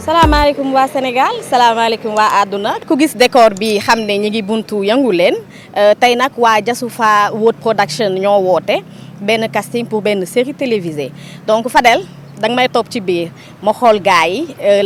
salaamaaleykum waa Sénégal salaamaaleykum waa àdduna ku gis décor bi xam ne ñi ngi buntu yëngu leen tey nag waa Diasoupha World Production ñoo woote benn casting pour benn série télévisée donc Fadel danga may topp ci biir ma xool gars yi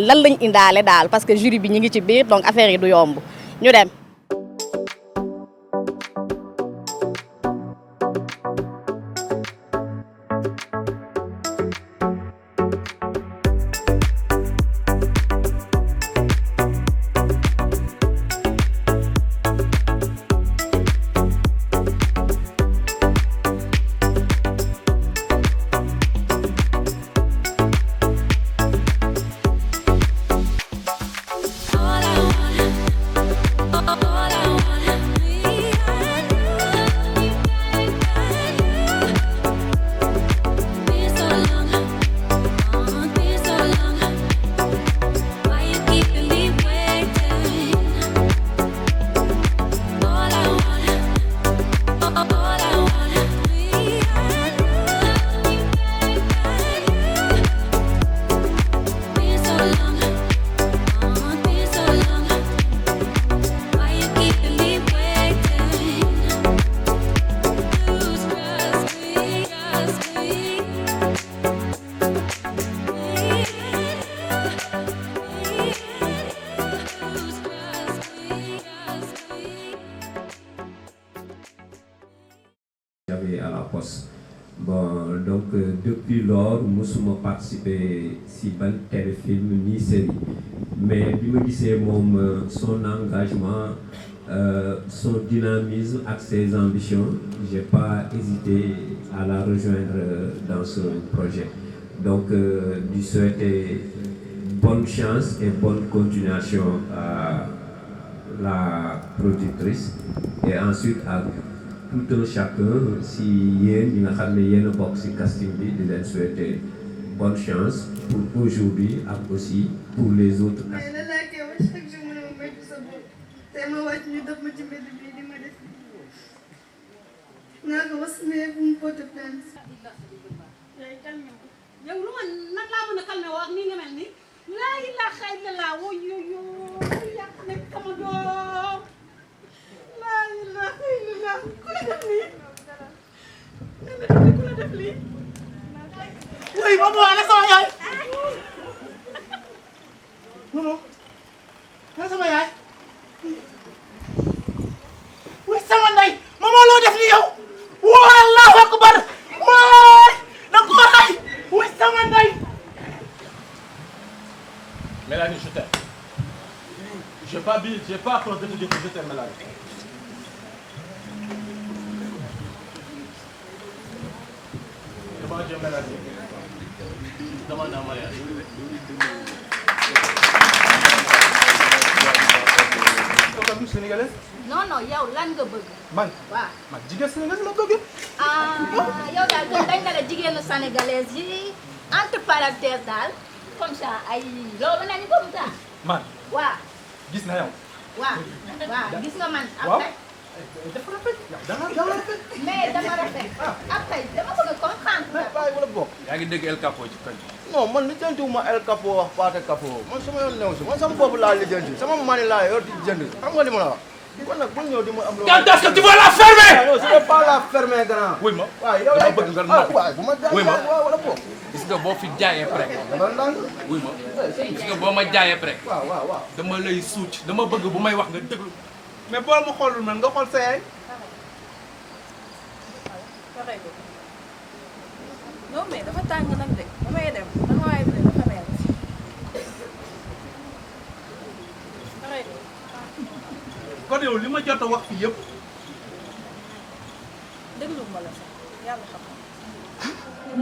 lan lañ indaale daal parce que jury bi ñi ngi ci biir donc affaire yi du yomb ñu dem. À la poste. Bon, donc depuis lors, musuma participer si ban téléfilm ni série. Mais bi ma gisee moom son engagement, son dynamisme ak ses ambitions, j'ai pas hésité à la rejoindre dans ce projet. Donc lui souhaiter bonne chance et bonne continuation à la productrice et ensuite à tout un chacun si yéen ñi nga xam ne yéen a bokk si casting bi di leen souhaiter bonne chance pour aujourd'hui ak aussi pour les autres. mais lan laa koy wax chaque jour mu ne ma béykat sa bopp te ma wàcc ñu def ma ci mbedd bi di ma def naa ko wax mais bu mu porte plainte. yow lu ma nag laa mën a calmé woo ak nii nga mel ni laa ilaaha illallaah woo yoo yàq nekk sama doom laa ilaaha illallaah ku la def lii ku la def lii wuy ba mu ana sama yaay moom ana sama yaay wuy sama ndey moom loo def lii yow wallaahu akbar waay da ko rey wuy sama ndey. Mélanie, je t'aime. J'ai pas peur de te dire que je t'aime, Mélanie. Devant Dieu, Mélanie. Demande un mariage. Kooku am sénégalaise? non non yow lan nga bëgg. man waaw man jigéen sénégalaise la bëgg. yow daal kon dañ ne la jigéenu sénégalaise yi entre parenthèses daal comme ça ay loolu nañu comme ça. man waaw gis na yow. waaw gis nga man. waaw après dafa rafet. yow rafet. mais dama rafet. après dama bëgg a comprendre. mais bàyyi wala bokk. yaa ngi dégg El Capo ci kañ. non man lijjantiwuma El Capo wax Paate Capo man sama yoon new si man sama bopp laa lijjanti sama mani laa yor di jënd xam nga li ma la wax. kon nag bul ñëw di ma am loolu. Quand est-ce que tu vas la fermer. non je vais pas la fermer grand. wuy ma waaw yow dama yaay bëgg nga ah waaw bu ma wuy ma waaw wala bokk. gis nga boo fi jaayee prek. dama ndànk. wuy ma gis nga boo ma jaayee prek. waaw. dama lay suuc dama bëgg bu may wax nga déglu. mais boo ma xoolul man nga xool sa yaay. non mais dafa tàng nag de damay dem dama waay bi dafa mel. kon yow li ma jot a wax fii yëpp. déglu ma la sax yàlla xam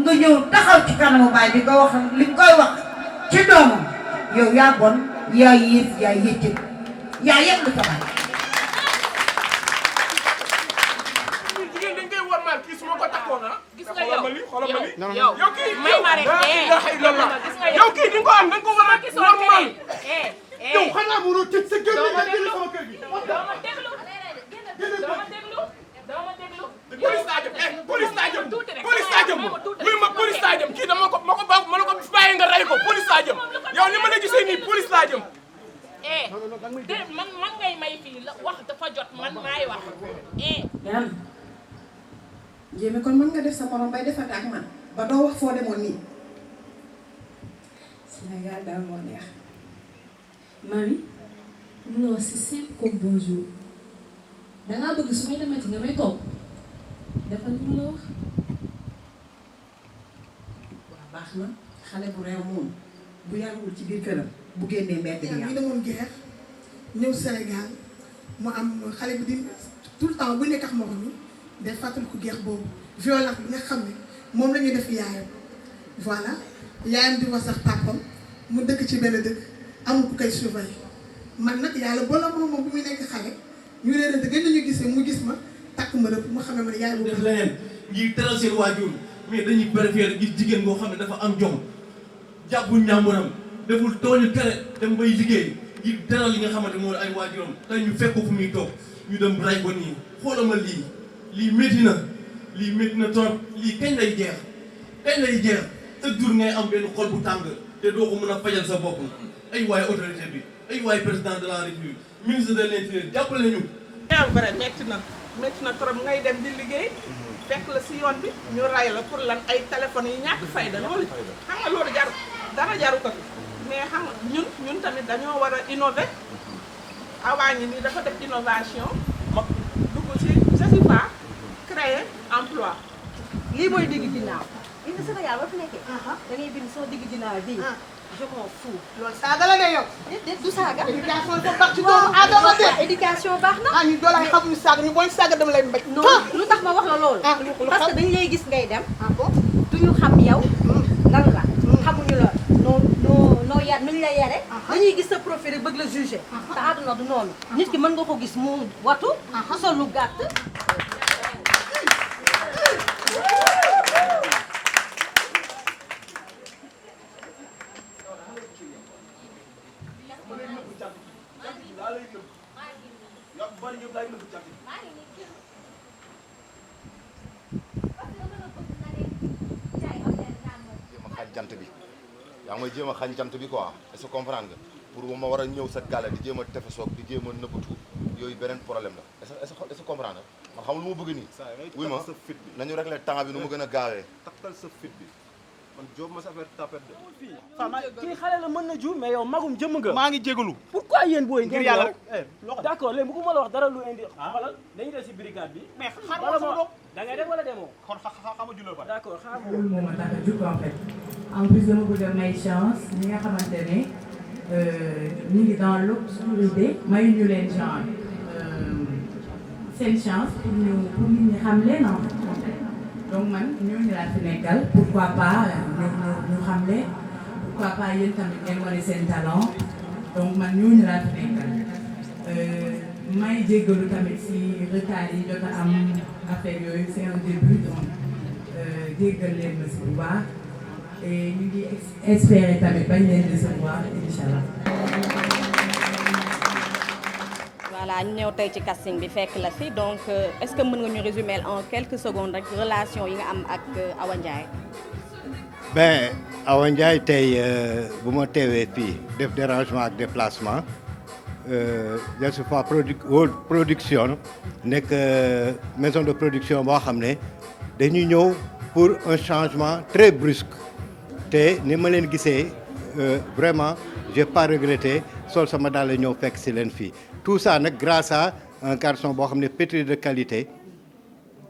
nga ñëw taxaw ci kanamu baay bi nga wax li nga koy wax ci doomam yow yaa bon yaa yées yaa yëccëg yaa yëg lu sa baay. jigéen dañ koy war maal kii su ma ko takkoon ah. gis nga yow yow kii may ma rek yow kii di nga ko am da nga ko war a war maal. yow xanaa mënoo tëj sa kër gi nga génn sama kër gi. police laa jëm police laa jëm police laa jëm oui ma police laa jëm kii dama ko bàyyi nga rey ko police laa jëm yow ni ma la gisee nii police te man ngay may fii la wax dafa jot man maay wax. yàlla jéeme kon mën nga def sa morom bay defante ak man ba doo wax foo demoon nii. Sénégal daal moo neex. Mami mun nga wax si simple comme bonjour dangaa bëgg su may demati nga may toog defal li ma la wax. waaw baax na xale bu réew moom bu yarul ci biir këram bu génnee mbedd bi ñu demoon guerre ñëw Sénégal mu am xale bi di tout le temps bu nekk ak morom mi day fàttaliku guerre boobu violence bi nga xam ne moom la ñuy def yaayam voilà yaayam di wax sax papam mu dëkk ci benn dëkk amul ku koy surveiller man nag yàlla boole moom bu muy nekk xale ñu leen gën nañu gisee mu gis ma takk ma rëbb mu xam ne man yaay bu def leneen ngir teral seen waajur mais dañuy préférer gis jigéen boo xam ne dafa am jom jàppul ñàmburam deful tooñu tere dem bay liggéey ngir teral li nga xamante moo ay waajuram tey ñu fekk ko fu muy toog ñu dem ray ko nii xoolal ma lii métti na trop lii kañ lay jeex chaque jour ngay am benn xol bu tàng te doo ko mën a fajal sa bopp ay waay autorité bi ay waay président de la république ministre de l'intérieur jàppale ñu. bien vrai métti na trop ngay dem di liggéey fekk la si yoon bi ñu ray la pour lan ay téléphones yi ñàkk fayda loolu xam nga loolu dara jaru ko fi mais xam nga ñun tamit dañoo war a innover awaa ñi nii dafa def innovation dugg ci je sais pas créer emploi lii mooy digg ginnaaw gis nga Sénégal ba fi nekkee da ngay bind soo digg ginnaaw bii je m'en fous loolu saaga la de yow. déet du saaga éducation dafa baax ci doomu aadama de. éducation baax na ñu doolaay xamuñu saaga ñu booy saaga dama lay mbéj. non lu tax ma wax la loolu parce que dañu lay gis ngay dem duñu xam yow lan la xamuñu la noo yar nuñ la yare dañuy gis sa profil bëgg la juger te àdduna du noonu nit ki mën nga ko gis mu watu sol lu gàtt jant bi yaa ngi may jéem a xañ jant bi quoi est-ce que comprendre nga pour ma war a ñëw sa gàlle di jéem a tefesoog di jéem a nëbbatu yooyu beneen problème la est-ce que comprendre nga man xamul lu ma bëgg nii wuy ma nañu régler temps bi nu mu gën a gaawee takkal sa fit bi man Diop ma sa affaire tapet de kii xale la mën na ju mais yow magum jëmm nga maa ngi jégalu pourquoi yéen booy ngir yàlla d'accord léegi bëgguma la wax dara lu indi xoolal dañuy des si brigade bi mais xaaral sama bopp da ngay dem wala demoo kon xama juloo ba d'accord xaaral loolu moo ma tax a jug en fait en plus dama bëgg a may chance ñi nga xamante ne ñu ngi dans l'obscurité mayu ñu leen genre seen chance pour nit ñi xam leen en fait donc man ñooñu laa fi nekkal pourquoi pas ñu xam leen pourquoi pas yéen tamit ngeen wane seen talent donc man ñooñu laa fi nekkal may jéggalu tamit si retard yi jot a am affaire yooyu c'est un début donc jéggal leen ma si bu baax et ñu ngi espérer tamit bañ leen recevoir incha allah. voilà ñu ñëw tey ci casting bi fekk la fi donc est-ce que mën nga ñu résumer en quelques secondes rek relation yi nga am ak Awa Ndiaye. ben Awa Ndiaye tey bu ma teewee fii def dérangement ak déplacement Diaspora production nekk maison de production boo xam ne dañuy ñëw pour un changement très brusque te ni ma leen gisee vraiment j'ai pas regretté sol sama daal la ñëw fekk si leen fii tout ça nag grâce à un garçon boo xam ne pétri de qualité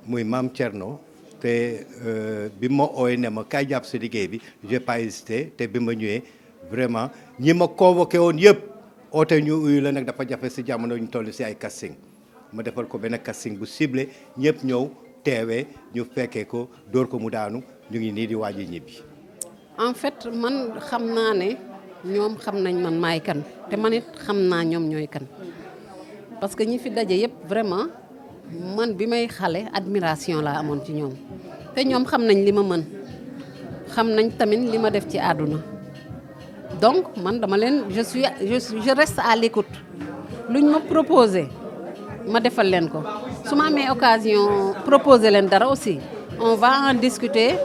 muy Mame Thierno te bi ma ooy ne ma kaay jàpp sa liggéey bi j'ai pas hésité te bi ma ñëwee vraiment ñi ma convoqué woon yëpp oote ñu uyu la nag dafa jafe si jamono ñu toll si ay casting ma defal ko benn casting bu ciblé ñëpp ñëw teewee ñu fekkee ko dóor ko mu daanu ñu ngi nii di waaj a ñibbi. en fait man xam naa ne ñoom xam nañ man maay kan te man it xam naa ñoom ñooy kan parce que ñi fi daje yëpp vraiment man bi may xale admiration laa amoon ci ñoom te ñoom xam nañ li ma mën xam nañ tamit li ma def ci àdduna donc man dama leen je reste à l'écoute luñ ma proposé ma defal leen ko su ma amee occasion proposer leen dara aussi on va en discuter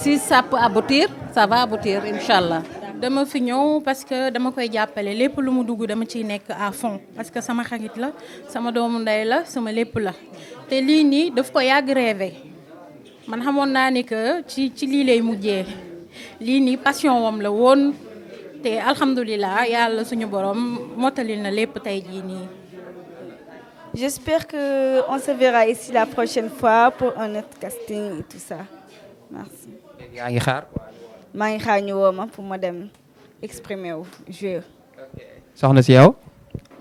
si ça peut aboutir ça va aboutir incha allah. dama fi ñëw parce que dama koy jàppale lépp lu mu dugg dama ciy nekk à fond parce que sama xarit la sama doomu ndey la sama lépp la te lii nii daf ko yàgg rêvé man xamoon naa ni que ci lii lay mujjee lii nii passion wam la woon te alhamdulilah yàlla suñu borom motalil na lépp tey jii nii. J'espère qu'on se verra ici la prochaine fois pour un autre casting et tout ça. Merci. yaa ngi xaar. maa ngi xaar ñu woo ma pour ma dem exprimer wu jouer. soxna si yow.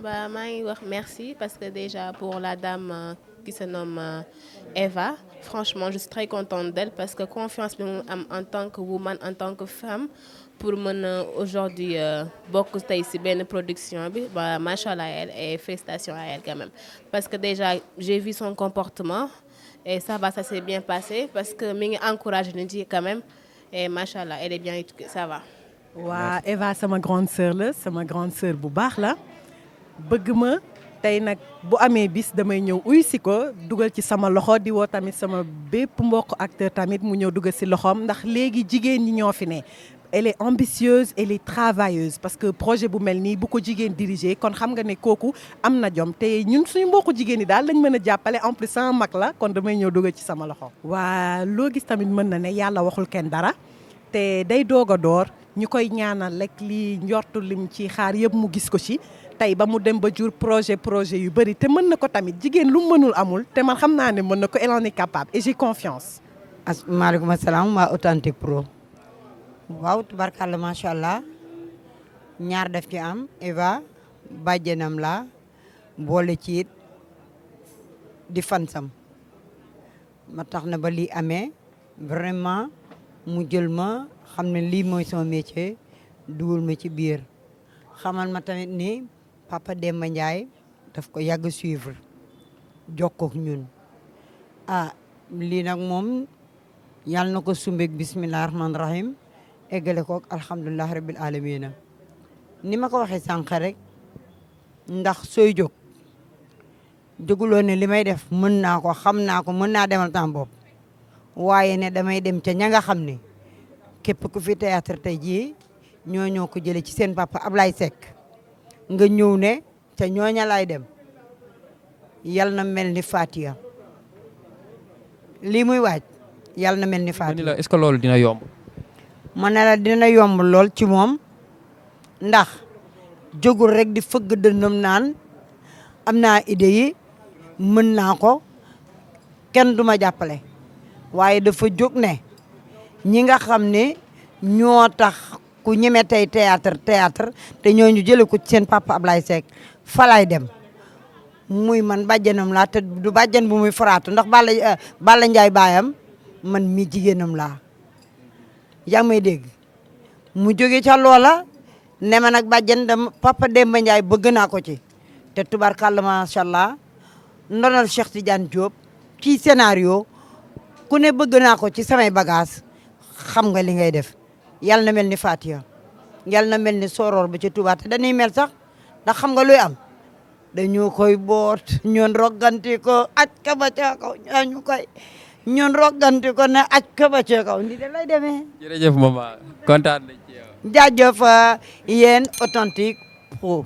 Bah, maa ngi wax merci parce que déjà pour la dame qui se nomme Eva, franchement je suis très contente d'elle parce que confiance bi mu am en tant que woman, en tant que femme pour mën a aujourd'hui bokk tey ci benn production bi bah machallah elle et félicitations à elle quand même parce que déjà j'ai vu son comportement et ça s'est bien passé parce que mi ngi encouragé nit yi quand même et machallah elle est bien éduquée ça va. waa Eva sama grande sœur la sama grande sœur bu baax la bëgg ma tey nag bu amee bis damay ñëw uy si ko dugal ci sama loxo di woo tamit sama bépp mbokk acteur tamit mu ñëw dugal si loxoom ndax léegi jigéen ñi ñoo fi ne. Elle est ambitieuse, elle est travailleuse parce que projet bu mel nii bu ko jigéen diriger kon xam nga ne kooku am na jom te ñun suñu mbokku jigéen ñi daal lañ mën a jàppale en plus sama mag la kon damay ñëw dugal ci sama loxo. waa loo gis tamit mën na ne yàlla waxul kenn dara te day doog a door ñu koy ñaanal rek li njortu lim ci xaar yëpp mu gis ko ci tey ba mu dem ba jur projet yu bëri te mën na ko tamit jigéen lu mu mënul amul te man xam naa ne mën na ko elle en est capable et j'ai confiance. maaleykum salaam waa Authentique Pro. waaw tubarkalla macha allah ñaar daf ci am Eva bàjjenam la boole ci it di fansam ma tax na ba lii amee vraiment mu jël ma xam ne lii mooy sama métier dugal ma ci biir xamal ma tamit ni Papa Demba Ndiaye daf ko yàgg suivre jokkook ñun lii nag moom yàlla na ko sumbeeg bismillah rahman rahim eggale ko alhamdulilah rabbil alamina ni ma ko waxee sànq rek ndax sooy jóg jóguloo ne li may def mën naa ko xam naa ko mën naa demal tam bopp waaye ne damay dem ca ña nga xam ne képp ku fi théâtre tey jii ñoo ko jële ci seen papa Ablaye Seck nga ñëw ne ca ñooña lay dem yal na mel ni Fatia lii muy waaj yal na mel ni Fatia. est-ce que loolu dina yomb. ma ne la dina yomb lool ci moom ndax jógul rek di fëgg dënnam naan am naa idée yi mën naa ko kenn du ma jàppale waaye dafa jóg ne ñi nga xam ne ñoo tax ku ñeme tey théâtre te ñooñu jële ko ci seen papa Ablaye Seck falay dem muy man bàjjanam laa te du bàjjan bu muy faraatu ndax Balla Ndiaye baayam man mi jigéenam laa yaa ngi may dégg mu jóge ca loola ne ma nag bàjjen dama Papa Demba Ndiaye bëgg naa ko ci te tubarkalla macha allah ndonal Cheikh Tidiane Diop kii scénario ku ne bëgg naa ko ci samay bagage xam nga li ngay def yal na mel ni Fatia yal na mel ni Soror ba ci Touba te dañuy mel sax ndax xam nga luy am dañu koy boot ñoon rogganti ko aj ka ba ca kaw ñu koy ñun rogganti ko ne aj ka ba ca kaw ndi de lay demee. jërëjëf maman kontaan nañ ci yow. jaajëf yéen Authentique Pro.